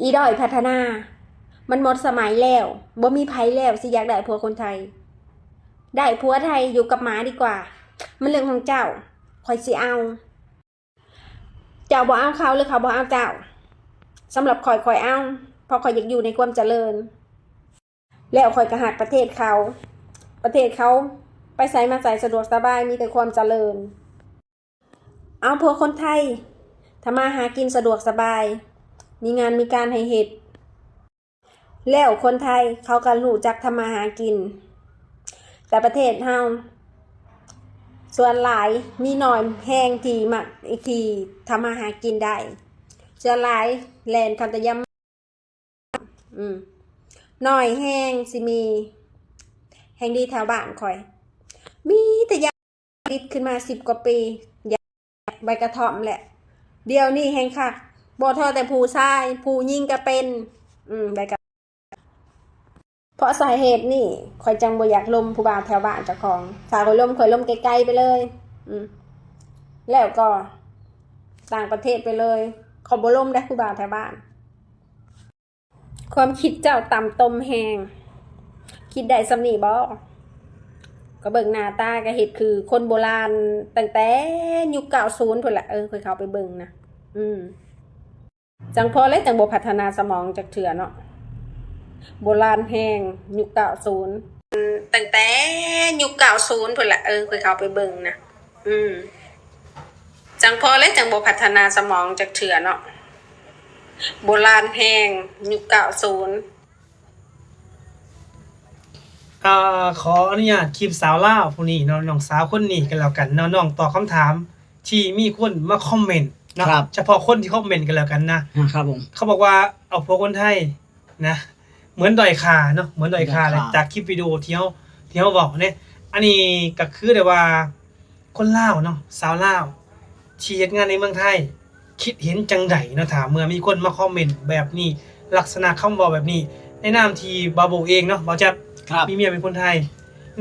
ອີດ້ອຍພັດທະນາ ມັນໝົດສະໄໝແລ້ວ, ບໍ່ມີໃຜແລ້ວຊິຢາກໄດ້ຜົວຄົນໄທ. ໄດ້ຜົວໄທຢູ່ກັບໝາດີກວ່າ. ມັນເລື່ອງຂອງເຈົ້າ, ຂ້ອຍຊິເອົາ. ເຈົ້າບໍ່ເອົາເຂົາ ຫຼື ເຂົາບໍ່ເອົາເຈົ້າ? ສຳລັບຂ້ອຍ, ຂ້ອຍເອົາ, ເພາະຂ້ອຍຢາກຢູ່ໃນຄວາມຈະເລີນ. ແລ້ວຂ້ອຍກໍຮັກປະເທດເຂົາ. ປະເທດເຂົາໄປໃສມາໃສສະດວກສະບາຍ, ມີແຕ່ຄວາມຈະເລີນ. ເອົາຜົວຄົນໄທ, ທຳມາຫາກິນສະດວກສະບາຍ, ມີງານມີການໃຫ້ເຮັດ. ແລ້ວຄົນໄທເຂົາກໍຮູ້ຈັກທຳມາຫາກິນ. ແຕ່ປະເທດເຮົາ ສ່ວນຫຼາຍມີໜ້ອຍແຮງທີ່ມັກ ທີ່ທຳມາຫາກິນໄດ້. ສ່ວນຫຼາຍແລ່ນເຂົ້າແຕ່ຢາມ ອືມ ໜ້ອຍແຮງຊິມີແຮງດີແຖວບ້ານຂ້ອຍ. ມີແຕ່ຢາ ລິດຂຶ້ນມາສິບກວ່າປີ ຢາໃບກະທ່ອມແຫຼະ. ດຽວນີ້ແຮງຄັກ, ບໍ່ທໍແຕ່ຜູ້ຊາຍ, ຜູ້ຍິງກໍເປັນ. ອືມ ໃບກະ ເພາະສາເຫດນີ້ ຂ້ອຍຈັ່ງບໍ່ຢາກລົມຜູ້ບ່າວແຖວບ້ານເຈົ້າຂອງ. ຖ້າຂ້ອຍລົມ, ຂ້ອຍລົມໄກໆໄປເລີຍ. ອືມ ແລ້ວກໍຕ່າງປະເທດໄປເລີຍ. ຂ້ອຍບໍ່ລົມເດ້ຜູ້ບ່າວແຖວບ້ານ. ຄວາມຄິດເຈົ້າຕ່ຳຕົມແຮງ. ຄິດໄດ້ສ່ຳນີ້ບໍ? ກໍເບິ່ງໜ້າຕາກໍເຮັດຄືຄົນໂບລານຕັ້ງແຕ່ຍຸກເກົ້າສິບພຸ້ນລະ. ເອີ ຂ້ອຍເຂົ້າໄປເບິ່ງນະ. ອືມ ຈັ່ງພໍແລ້ວຈັ່ງບໍ່ພັດທະນາສະໝອງຈັກເທື່ອເນາະ. ໂບລານແຮງ ຍຸກເກົ້າສິບ ຕັ້ງແຕ່ຍຸກເກົ້າສິບພຸ້ນລະ. ເອີ ຂ້ອຍເຂົ້າໄປເບິ່ງນະ. ອືມ ຈັ່ງພໍແລ້ວຈັ່ງບໍ່ພັດທະນາສະໝອງຈັກເທື່ອເນາະ. ໂບລານແຮງ ຍຸກເກົ້າສິບ. ເອີ ຂໍອະນຸຍາດຄລິບສາວລາວຜູ້ນີ້ເນາະ, ນ້ອງສາວຄົນນີ້ກໍແລ້ວກັນເນາະ, ນ້ອງຕອບຄຳຖາມທີ່ມີຄົນມາຄອມເມັນເນາະ. ຄັບ ສະເພາະຄົນທີ່ຄອມເມັນກໍແລ້ວກັນນະ. ອາ ຄັບຜົມ. ເຂົາບອກວ່າເອົາຜົວຄົນໄທ ນະ ເໝືອນດ້ອຍຄ່າເນາະ, ເໝືອນດ້ອຍຄ່າ ດ້ອຍຄ່າ ແຫຼະ ຈາກຄລິບວິດີໂອທີ່ເຮົາ ທີ່ເຮົາເວົ້າເດ້. ອັນນີ້ກໍຄືໄດ້ວ່າຄົນລາວເນາະ, ຊາວລາວທີ່ເຮັດງານໃນເມືອງໄທ ຄິດເຫັນຈັ່ງໃດເນາະ ຖ້າເມື່ອມີຄົນມາຄອມເມັນແບບນີ້, ລັກສະນະຄຳເວົ້າແບບນີ້? ໃນນາມທີ່ບ່າວໂບເອງເນາະ, ບ່າວແຈັບ ຄັບ ມີເມຍເປັນຄົນໄທ,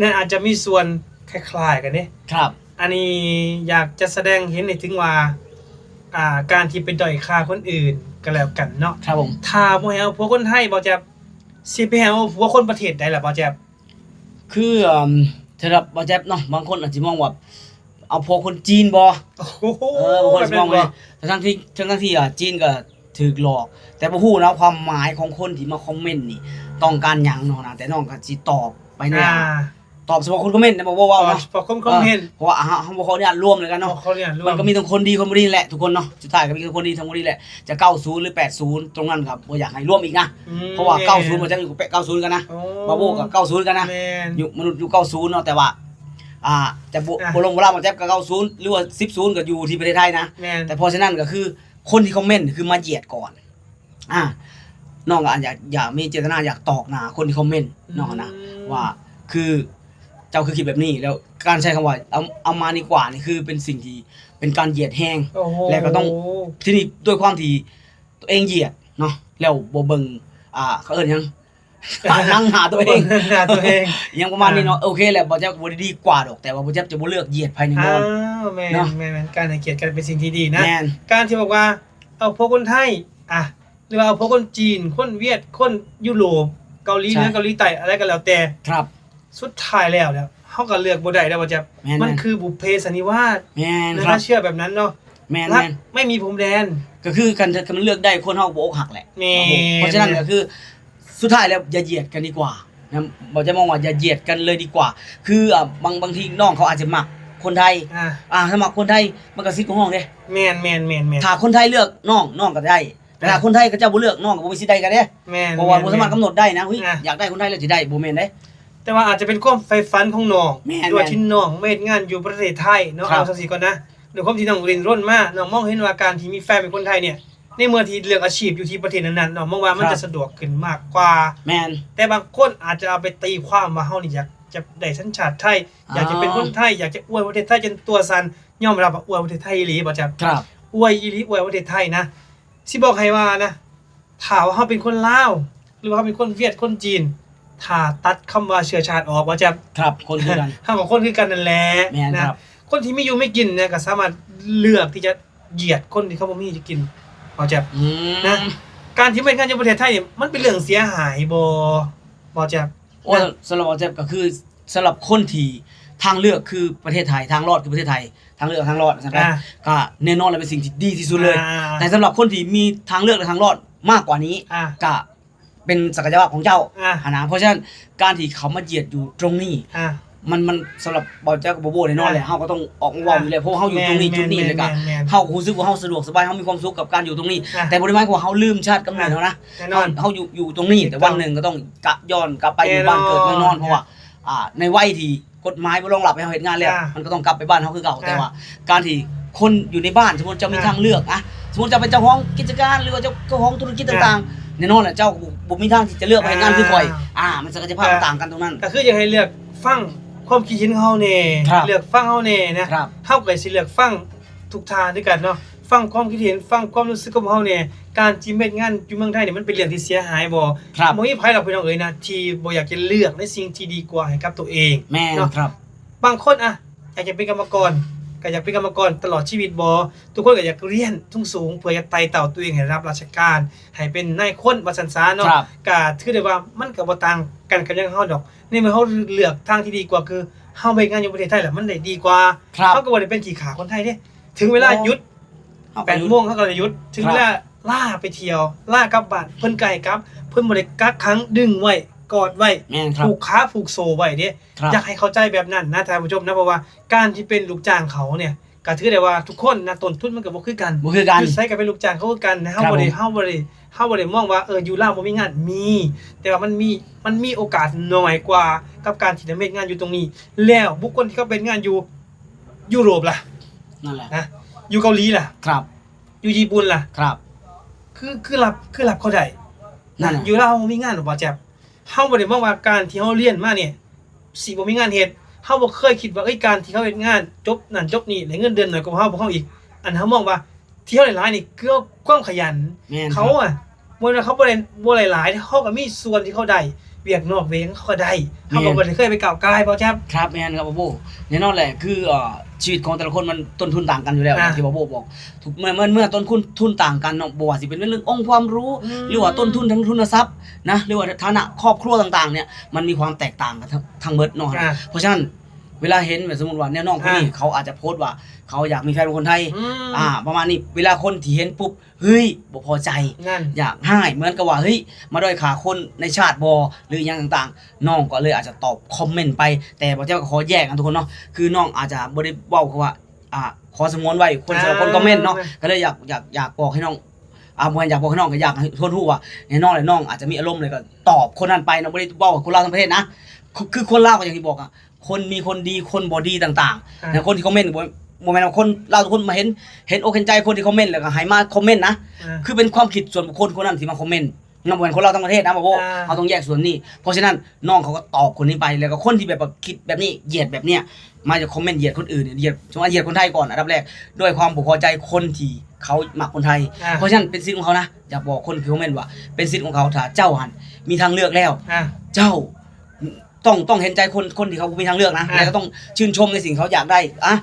ນັ້ນອາດຈະມີສ່ວນຄ້າຍໆກັນເດ້. ຄັບ ອັນນີ້ຢາກຈະສະແດງເຫັນໃຫ້ເຖິງວ່າ ອ່າ ການທີ່ໄປດ້ອຍຄ່າຄົນອື່ນກໍແລ້ວກັນເນາະ. ຄັບຜົມ. ຖ້າບໍ່ໃຫ້ເອົາຜົວຄົນໄທ ບ່າວແຈັບ ຊິໄປໃຫ້ເອົາຜົວຄົນປະເທດໃດລະ ບ່າວແຈັບ? ຄື ເອີ່ມ ສຳລັບບ່າວແຈັບເນາະ, ບາງຄົນອາດຊິມອງວ່າເອົາຜົວຄົນຈີນບໍ? ໂອ້ໂຫ ເອີ ບາງຄົນອາດຊິມອງວ່າ ແບບນັ້ນບໍ? ທັງໆທີ່ ທັງໆທີ່ ອ່າ ຈີນກໍຖືກຫຼອກ, ແຕ່ບໍ່ຮູ້ນະ ຄວາມໝາຍຂອງຄົນທີ່ມາຄອມເມັນນີ້ຕ້ອງການຫຍັງເນາະນະ, ແຕ່ນ້ອງກໍຊິຕອບໄປໃນ ອ່າ ຕອບສະເພາະຄົນຄອມເມັນນະ, ບໍ່ ບໍ່ເວົ້າເນາະ ສະເພາະຄົນຄອມເມັນ. ເອີ ເພາະວ່າເຮົາ ເຮົາບໍ່ຂໍອະນຸຍາດລວມແລ້ວກັນເນາະ, ບໍ່ຂໍອະນຸຍາດລວມ. ມັນກໍມີທັງຄົນດີຄົນບໍ່ດີແຫຼະທຸກຄົນເນາະ, ສຸດທ້າຍກໍມີແຕ່ຄົນດີທັງຄົນບໍ່ດີແຫຼະ. ຈະເກົ້າສິບ ຫຼື ແປດສິບ ຕົງນັ້ນກໍບໍ່ຢາກໃຫ້ລວມອີກນະ, ອືມ ເພາະວ່າ ແມ່ນ ເກົ້າສິບ ບ່າວແຈັບກໍເກົ້າສິບກັນນະ, ໂອ້ ບ່າວໂບກໍເກົ້າສິບກັນນະ, ແມ່ນ ຍຸກມະນຸດຍຸກເກົ້າສິບເນາະ. ແຕ່ວ່າ ອ່າ ຈະບໍ່ ອ່າ ບໍ່ລົງບໍ່ລາ ບ່າວແຈັບກໍເກົ້າສິບ ຫຼືວ່າສິບສິບກໍຢູ່ທີ່ປະເທດໄທນະ, ແມ່ນ ແຕ່ເພາະສະນັ້ນກໍຄືຄົນທີ່ຄອມເມັນຄືມາຢຽດກ່ອນ. ອ່າ ນ້ອງກໍອາດຢາກ ຢາກມີເຈດຕະນາຢາກຕອກໜ້າຄົນທີ່ຄອມເມັນ ອືມ ເນາະນະ ວ່າຄືເຈົ້າຄືຄິດແບບນີ້, ແລ້ວການໃຊ້ຄຳວ່າເອົາ ເອົາມາດີກວ່ານີ້ ຄືເປັນສິ່ງທີ່ເປັນການຢຽດແຮງ, ໂອ້ໂຫ ແລ້ວກໍຕ້ອງ ທີນີ້ດ້ວຍຄວາມທີ່ຕົວເອງຢຽດເນາະ ແລ້ວບໍ່ເບິ່ງ ອ່າ ເຂົາເອີ້ນຫຍັງ ໜັງໜ້າຕົວເອງ ໜັງໜ້າຕົວເອງ ຫຍັງປະມານນີ້ເນາະ. ອ່າ ໂອເຄແຫຼະ ບ່າວແຈັບກໍບໍ່ໄດ້ດີກວ່າດອກ, ແຕ່ວ່າບ່າວແຈັບຈະບໍ່ເລືອກຢຽດໃຜແນ່ນອນ. ອ້າວ ແມ່ນ ເນາະ ແມ່ນໆ ການໃຫ້ກຽດກັນເປັນສິ່ງທີ່ດີນະ. ແມ່ນ ການທີ່ບອກວ່າເອົາຜົວຄົນໄທ ອ່າ ຫຼືວ່າເອົາຜົວຄົນຈີນ ຄົນຫວຽດ ຄົນຢູໂຣບ ເກົາຫຼີເໜືອ ໃຊ່ ເກົາຫຼີໃຕ້ ອະໄລກໍແລ້ວແຕ່ ຄັບ ສຸດທ້າຍແລ້ວ ແລ້ວເຮົາກໍເລືອກບໍ່ໄດ້ເດ້ ບ່າວແຈັບ. ແມ່ນໆ ມັນຄືບຸບເພສັນນິວາດ. ແມ່ນ ນະ ຄັບ ຖ້າເຊື່ອແບບນັ້ນເນາະ. ແມ່ນໆ ລັກໄມ່ມີພົມແດນ ກໍຄືຄັນ ຄັນມັນເລືອກໄດ້ ຄົນເຮົາບໍ່ອົກຫັກແຫຼະ. ແມ່ນ ເພາະສະນັ້ນກໍຄື ສຸດທ້າຍແລ້ວຢ່າຢຽດກັນດີກວ່ານະ, ບ່າວແຈັບມອງວ່າຢ່າຢຽດກັນເລີຍດີກວ່າ. ຄື ອ່າ ບາງ ບາງທີນ້ອງເຂົາອາດຈະມັກຄົນໄທ ອ່າ ອ່າ ຖ້າມັກຄົນໄທມັນກໍສິດຂອງນ້ອງເດ້. ແມ່ນໆໆໆ ຖ້າຄົນໄທເລືອກນ້ອງ ນ້ອງກໍໄດ້, ແຕ່ຖ້າ ອ່າ ຄົນໄທເຂົາເຈົ້າບໍ່ເລືອກ ນ້ອງກໍບໍ່ມີສິດໄດ້ກໍເດ້. ແມ່ນ ເພາະວ່າ ແມ່ນໆ ບໍ່ສາມາດກຳນົດໄດ້ນະ, ອຸ້ຍ ອ່າ ຢາກໄດ້ຄົນໄທແລ້ວຊິໄດ້ ບໍ່ແມ່ນເດ້. ແຕ່ວ່າອາດຈະເປັນຄວາມໃຝ່ຝັນຂອງນ້ອງ ແມ່ນໆ ດ້ວຍທີ່ນ້ອງມາເຮັດງານຢູ່ປະເທດໄທເນາະ. ຄັບ ເອົາຈັ່ງຊີ້ກ່ອນນະ, ດ້ວຍຄວາມທີ່ນ້ອງເຫຼັ້ນລົນມາ ນ້ອງມອງເຫັນວ່າການທີ່ມີແຟນເປັນຄົນໄທເນ່ຍ ໃນເມື່ອທີ່ເລືອກອາຊີບຢູ່ທີ່ປະເທດນັ້ນໆເນາະ, ມອງວ່າມັນ ຄັບ ຈະສະດວກຂຶ້ນມາກກວ່າ. ແມ່ນ ແຕ່ບາງຄົນອາດຈະເອົາໄປຕີຄວາມວ່າເຮົານີ້ຢາກຈະໄດ້ສັນຊາດໄທ, ອ່າ ຢາກຈະເປັນຄົນໄທ, ຢາກຈະອວຍປະເທດໄທຈົນຕົວສັ່ນ. ຍອມຮັບວ່າອວຍປະເທດໄທອີ່ຫຼີ ບ່າວແຈັບ. ຄັບ ອວຍອີ່ຫຼີ, ອວຍປະເທດໄທນະ. ຊິບອກໃຫ້ວ່ານະ, ຖ້າວ່າເຮົາເປັນຄົນລາວ ຫຼືວ່າເຮົາເປັນຄົນຫວຽດ ຄົນຈີນ, ຖ້າຕັດຄຳວ່າເຊື້ອຊາດອອກ ບ່າວແຈັບ, ຄັບ ຄົນຄືກັນ ເຮົາກໍຄົນຄືກັນນັ້ນແຫຼະ. ແມ່ນ ນະ ຄັບ. ຄົນທີ່ມີຢູ່ມີກິນນະ ກໍສາມາດເລືອກທີ່ຈະຢຽດຄົນທີ່ເຂົາບໍ່ມີຈະກິນ ບ່າວແຈັບ ອືມ ນະ. ການທີ່ມາເຮັດງານຢູ່ປະເທດໄທນີ້ ມັນເປັນເລື່ອງເສຍຫາຍບໍ່ ບໍ່ແຈັບ? ໂອ້ ນະ ສຳລັບບໍ່ແຈັບກໍຄື ສຳລັບຄົນທີ່ທາງເລືອກຄືປະເທດໄທ ທາງລອດຄືປະເທດໄທ ທາງເລືອກທາງລອດ ວ່າຊັ້ນໄປ ອ່າ ກໍແນ່ນອນແລ້ວເປັນສິ່ງທີ່ດີທີ່ສຸດເລີຍ ອ່າ ແຕ່ສຳລັບຄົນທີ່ມີທາງເລືອກ ແລະ ທາງລອດມາກກວ່ານີ້ ອ່າ ກໍເປັນສັກກະຍະພາບຂອງເຈົ້າ ອ່າ ຫັ້ນນະ. ເພາະສະນັ້ນ ການທີ່ເຂົາມາຢຽດຢູ່ຕົງນີ້ ອ່າ ມັນ ມັນສຳລັບບໍ່ແຈັບກັບບໍ່ໂບ້ແນ່ນອນແຫຼະ ອ່າ ເຮົາກໍຕ້ອງອອກມາເວົ້າຢູ່ແລ້ວ ອ່າ ເພາະວ່າເຮົາຢູ່ຕົງນີ້ ແມ່ນ ຈຸດນີ້ ແມ່ນ ແລ້ວກໍ ແມ່ນ ເຮົາກໍຮູ້ສຶກວ່າເຮົາສະດວກສະບາຍ ເຮົາມີຄວາມສຸກກັບການຢູ່ຕົງນີ້ ອ່າ ແຕ່ບໍ່ໄດ້ໝາຍຄວາມວ່າເຮົາລືມຊາດກຳເນີດເຮົານະ ອ່າ ແນ່ນອນ ເຮົາ ເຮົາຢູ່ ຢູ່ຕົງນີ້ ແຕ່ວັນໜຶ່ງກໍຕ້ອງກະ ຍ້ອນກັບໄປຢູ່ບ້ານເກີດເມືອງນອນ ແນ່ນອນ ເພາະວ່າ ອ່າ ໃນໄວທີ່ ກົດໝາຍບໍ່ຮອງຮັບໃຫ້ເຮົາເຮັດງານແລ້ວ ອ່າ ມັນກໍຕ້ອງກັບໄປບ້ານເຮົາຄືເກົ່າ ອ່າ ແຕ່ວ່າການທີ່ຄົນຢູ່ໃນບ້ານ ສົມມຸດເຈົ້າມີ ອ່າ ທາງເລືອກນະ ສົມມຸດເຈົ້າເປັນເຈົ້າຂອງກິດຈະການ ຫຼືວ່າເຈົ້າ ເຈົ້າຂອງທຸລະກິດ ອ່າ ຕ່າງໆ ແນ່ນອນແຫຼະ ເຈົ້າບໍ່ ບໍ່ມີທາງທີ່ຈະເລືອກໄປເຮັດງານຄືຂ້ອຍ ອ່າ ອ່າ ມັນສັກກະຍະພາບ ອ່າ ມັນຕ່າງກັນຕົງນັ້ນ ກໍຄືຢາກໃຫ້ເລືອກຟັງຄວາມຄິດເຫັນຂອງເຮົາແດ່ ເລືອກຟັງເຮົາແດ່ນະ ເຮົາກໍຊິເລືອກຟັງທຸກທ່ານຄືກັນເນາະ ຟັງຄວາມຄິດເຫັນ ຟັງຄວາມຮູ້ສຶກຂອງເຮົາແດ່ ການທີ່ມາເຮັດງານຢູ່ເມືອງໄທນີ້ ມັນເປັນເລື່ອງທີ່ເສຍຫາຍບໍ່? ບໍ່ມີໃຜດອກ ພີ່ນ້ອງເອີຍນະ ທີ່ບໍ່ຢາກຈະເລືອກໃນສິ່ງທີ່ດີກວ່າໃຫ້ກັບຕົວເອງ ແມ່ນເນາະ ບາງຄົນ ອະ ຢາກຈະເປັນກຳມະກອນ ກໍຢາກເປັນກຳມະກອນຕະຫຼອດຊີວິດບໍ່? ທຸກຄົນກໍຢາກຮຽນສູງໆ ເພື່ອຈະໄຕ່ເຕົ້າຕົວເອງໃຫ້ລະດັບລາຊະການ ໃຫ້ເປັນນາຍຄົນວ່າຊັ້ນຊະເນາະ ກໍຖືໄດ້ວ່າມັນກໍບໍ່ຕ່າງກັນກັບຢ່າງເຮົາດອກ ໃນເມື່ອເຮົາເລືອກທາງທີ່ດີກວ່າ ຄືເຮົາເຮັດງານຢູ່ປະເທດໄທແລ້ວມັນໄດ້ດີກວ່າ ເຮົາກໍບໍ່ໄດ້ເປັນຂີ້ຂ້າຄົນໄທເດ້ ເຖິງເວລາຢຸດ ແປດໂມງເຮົາກໍໄດ້ຢຸດ ເຖິງເວລາລາໄປທ່ຽວ ລາກັບບ້ານ ເພິ່ນກໍໃຫ້ກັບ ເພິ່ນບໍ່ໄດ້ກັກຂັງ ດຶງໄວ້ ກອດໄວ້ ຜູກຂາຜູກໂສ້ໄວ້ເດ້ ຢາກໃຫ້ເຂົ້າໃຈແບບນັ້ນນະທ່ານຜູ້ຊົມນະ ເພາະວ່າການທີ່ເປັນລູກຈ້າງເຂົານີ້ ກໍຖືໄດ້ວ່າທຸກຄົນນະ ຕົ້ນທຶນມັນກໍບໍ່ຄືກັນ ຢູ່ໃສກໍເປັນລູກຈ້າງເຂົາຄືກັນ ເຮົາບໍ່ໄດ້ ເຮົາບໍ່ໄດ້ ເຮົາບໍ່ໄດ້ມອງວ່າ ເອີ ຢູ່ລາວບໍ່ມີງານ ມີ ແຕ່ວ່າມັນມີ ມັນມີໂອກາດໜ້ອຍກວ່າກັບການທີ່ໄດ້ມາເຮັດງານຢູ່ຕົງນີ້ ແລ້ວບຸກຄົນທີ່ເຂົາໄປເຮັດງານຢູ່ຢູໂຣບລະ ນັ້ນແຫຼະ ນະ ຢູ່ເກົາຫຼີລະ ຢູ່ຍີ່ປຸ່ນລະ ຄື ຄືຮັບ ຄືຮັບເຂົາໄດ້ ນັ້ນແຫຼະ ຢູ່ລາວບໍ່ມີງານ ບໍ່ແຈັບ ເຮົາບໍ່ໄດ້ມອງວ່າການທີ່ເຮົາຮຽນມານີ້ ຊິບໍ່ມີງານເຮັດ ເຮົາບໍ່ເຄີຍຄິດວ່າ ເອີຍ ການທີ່ເຮົາເຮັດງານຈົບນັ້ນຈົບນີ້ ໄດ້ເງິນເດືອນໜ້ອຍກວ່າເຮົາ ພວກເຮົາອີກ ອັນເຮົາມອງວ່າທີ່ເຮົາໄດ້ຫຼາຍນີ້ ຄືເຮົາຄວາມຂະຫຍັນ ເຂົາອະ ບໍ່ແມ່ນວ່າເຂົາບໍ່ໄດ້ ບໍ່ໄດ້ຫຼາຍ ເຂົາກໍມີສ່ວນທີ່ເຂົາໄດ້ ວຽກນອກວຽກເຂົາກໍໄດ້ ເຮົາກໍບໍ່ໄດ້ເຄີຍໄປກ້າວກ່າຍ ບໍ່ແຈັບ ຄັບ ແມ່ນຄັບ ບໍ່ໂບ້ ແນ່ນອນແຫຼະ ຄື ເອີ ຊີວິດຂອງແຕ່ລະຄົນມັນຕົ້ນທຶນຕ່າງກັນຢູ່ແລ້ວ ຢ່າງທີ່ບໍ່ໂບ້ບອກ ເມື່ອ ເມື່ອ ເມື່ອຕົ້ນທຶນ ທຶນຕ່າງກັນເນາະ ບໍ່ວ່າຊິເປັນເລື່ອງອົງຄວາມຮູ້ ຫຼືວ່າຕົ້ນທຶນທາງທຶນທະລັບນະ ຫຼືວ່າຖານະຄອບຄົວຕ່າງໆ ເນ່ຍ ມັນມີຄວາມແຕກຕ່າງກັນທັງ ທັງເບິດເນາະ ເພາະສະນັ້ນ ເວລາເຫັນແບບ ສົມມຸດວ່າແນວນ້ອງຄົນນີ້ ເຂົາອາດຈະໂພສວ່າ ເຂົາຢາກມີແຟນເປັນຄົນໄທ ອາ ປະມານນີ້ ເວລາຄົນທີ່ເຫັນປຸບ ເຮີ້ຍ ບໍ່ພໍໃຈ ຢາກຮ້າຍ ເໝືອນກັບວ່າ ເຮີ້ຍ ມາດ້ອຍຄ່າຄົນໃນຊາດບໍ່ ຫຼືຫຍັງຕ່າງໆ ນ້ອງກໍເລີຍອາດຈະຕອບຄອມເມັນໄປ ແຕ່ບໍ່ແຈັບກໍຂໍແຍກນະທຸກຄົນເນາະ ຄືນ້ອງອາດຈະບໍ່ໄດ້ເວົ້າ ຄືວ່າ ອ່າ ຂໍສະຫງວນໄວ້ ຄົນ ອ່າ ສຳລັບຄົນຄອມເມັນເນາະ ກໍເລີຍຢາກ ຢາກ ຢາກບອກໃຫ້ນ້ອງ ອ່າ ບໍ່ແມ່ນຢາກບອກໃຫ້ນ້ອງ ກໍຢາກໃຫ້ທຸກຄົນຮູ້ວ່າ ແນ່ນອນແຫຼະ ນ້ອງອາດຈະມີອາລົມ ແລ້ວກໍຕອບຄົນນັ້ນໄປເນາະ ບໍ່ໄດ້ເວົ້າກັບຄົນລາວທັງປະເທດນະ ຄື ຄືຄົນລາວກໍຢ່າງທີ່ບອກອະ ຄົນມີຄົນດີ ຄົນບໍ່ດີຕ່າງໆ ອ່າ ແລະ ຄົນທີ່ຄອມເມັນ ບໍ່ ບໍ່ແມ່ນວ່າຄົນລາວທຸກຄົນມາເຫັນ ເຫັນອົກເຫັນໃຈຄົນທີ່ຄອມເມັນ ແລ້ວກໍໃຫ້ມາຄອມເມັນນະ ອ່າ ຄືເປັນຄວາມຄິດສ່ວນບຸກຄົນຄົນນັ້ນທີ່ມາຄອມເມັນ ນຳ ບໍ່ແມ່ນຄົນລາວທັງປະເທດນະ ບໍ່ ເຮົາຕ້ອງແຍກສ່ວນນີ້ ເພາະສະນັ້ນ ນ້ອງເຂົາກໍຕອບຄົນນີ້ໄປ ແລ້ວກໍຄົນທີ່ແບບວ່າຄິດແບບນີ້ ຢຽດແບບເນີ້ຍ ມາຈະຄອມເມັນຢຽດຄົນອື່ນ ຢຽດ ສົມມຸດວ່າຢຽດຄົນໄທກ່ອນອັນດັບແລກ ດ້ວຍຄວາມບໍ່ພໍໃຈຄົນທີ່ເຂົາມັກຄົນໄທ ອ່າ ເພາະສະນັ້ນເປັນສິດຂອງເຂົານະ ຢາກບອກຄົນທີ່ຄອມເມັນວ່າ ເປັນສິດຂອງເຂົາ ຖ້າເຈົ້າຫັ້ນມີທາງເລືອກແລ້ວ ອ່າ ເຈົ້າ ຕ້ອງ ຕ້ອງເຫັນໃຈຄົນ ຄົນທີ່ເຂົາບໍ່ມີທາງເລືອກນະ ອ່າ ແລະ ກໍຕ້ອງຊື່ນຊົມໃນສິ່ງເຂົາຢາກໄດ້ ອ່າ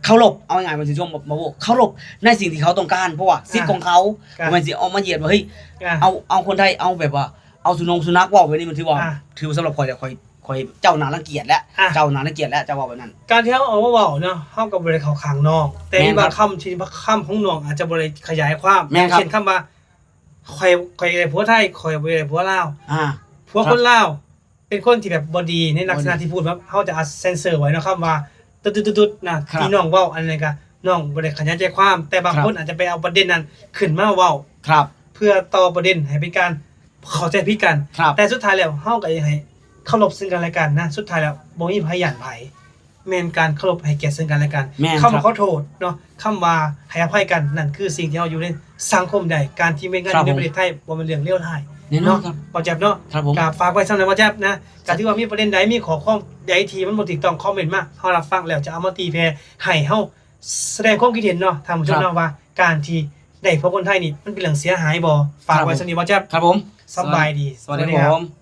ເຄົາລົບ ເອົາງ່າຍໆ ວ່າຊື່ນຊົມ ບໍ່ ບໍ່ ເຄົາລົບໃນສິ່ງທີ່ເຂົາຕ້ອງການ ເພາະວ່າສິດຂອງເຂົາ ອ່າ ບໍ່ແມ່ນຊິເອົາມາຢຽດວ່າ ເຮີ້ຍ ອ່າ ເອົາ ເອົາຄົນໄທ ເອົາແບບວ່າ ເອົາສຸນົງສຸນັກ ເວົ້າແບບນີ້ ມັນຖືວ່າ ອ່າ ຖືວ່າສຳລັບຂ້ອຍແລ້ວ ຂ້ອຍ ຂ້ອຍ ເຈົ້າໜ້າລັງກຽດແຫຼະ ອ່າ ເຈົ້າໜ້າລັງກຽດແຫຼະ ເຈົ້າເວົ້າແບບນັ້ນ ການທີ່ເຮົາເອົາມາເວົ້າເນາະ ເຮົາກໍບໍ່ໄດ້ເຂົ້າຂ້າງນ້ອງ ແຕ່ ແມ່ນ ບາງຄຳທີ່ ຄຳຂອງນ້ອງອາດຈະບໍ່ໄດ້ຂະຫຍາຍຄວາມ ເຊັ່ນຄຳວ່າ ຂ້ອຍ ຂ້ອຍໄດ້ຜົວໄທ ຂ້ອຍບໍ່ໄດ້ຜົວລາວ ອ່າ ຜົວຄົນລາວ ເປັນຄົນທີ່ແບບບໍ່ດີໃນລັກສະນະທີ່ພູດ ແບບເຮົາຈະອາດເຊັນເຊີໄວ້ເນາະ ຄຳວ່າ ຕຶດໆໆໆ ນະ ທີ່ນ້ອງເວົ້າ ອັນນັ້ນກະນ້ອງບໍ່ໄດ້ຂະຫຍາຍໃຈຄວາມ ແຕ່ບາງຄົນອາດຈະໄປເອົາປະເດັນນັ້ນຂຶ້ນມາເວົ້າ ເພື່ອຕໍ່ປະເດັນໃຫ້ເປັນການເຂົ້າໃຈຜິດກັນ ແຕ່ສຸດທ້າຍແລ້ວເຮົາກໍຢາກໃຫ້ເຄົາລົບເຊິ່ງກັນແລະກັນນະ ສຸດທ້າຍແລ້ວບໍ່ມີໃຜຢ້ານໃຜ ແມ່ນການເຄົາລົບໃຫ້ກຽດເຊິ່ງກັນແລະກັນ ຄຳວ່າຂໍໂທດເນາະ ຄຳວ່າໃຫ້ອະໄພກັນ ນັ້ນຄືສິ່ງທີ່ເຮົາຢູ່ໃນສັງຄົມໃດ ການທີ່ແມ່ນງານຢູ່ໃນປະເທດໄທບໍ່ແມ່ນເລື່ອງເລວຮ້າຍເນາະ ບໍ່ແຈັບເນາະ ກໍຝາກໄວ້ສ່ຳນັ້ນບໍ່ແຈັບນະ ກໍຖືວ່າມີປະເດັນໃດ ມີຂໍ້ຄວາມໃດທີ່ມັນບໍ່ຖືກຕ້ອງ ຄອມເມັນມາ ເຮົາຮັບຟັງແລ້ວຈະເອົາມາຕີແຜ່ໃຫ້ເຮົາສະແດງຄວາມຄິດເຫັນເນາະ ທ່ານຜູ້ຊົມເນາະ ວ່າການທີ່ໄດ້ພົບຄົນໄທນີ້ ມັນເປັນເລື່ອງເສຍຫາຍບໍ່ ຝາກໄວ້ສ່ຳນີ້ບໍ່ແຈັບ ສະບາຍດີ ສະຫວັດດີ ສະຫວັດດີ.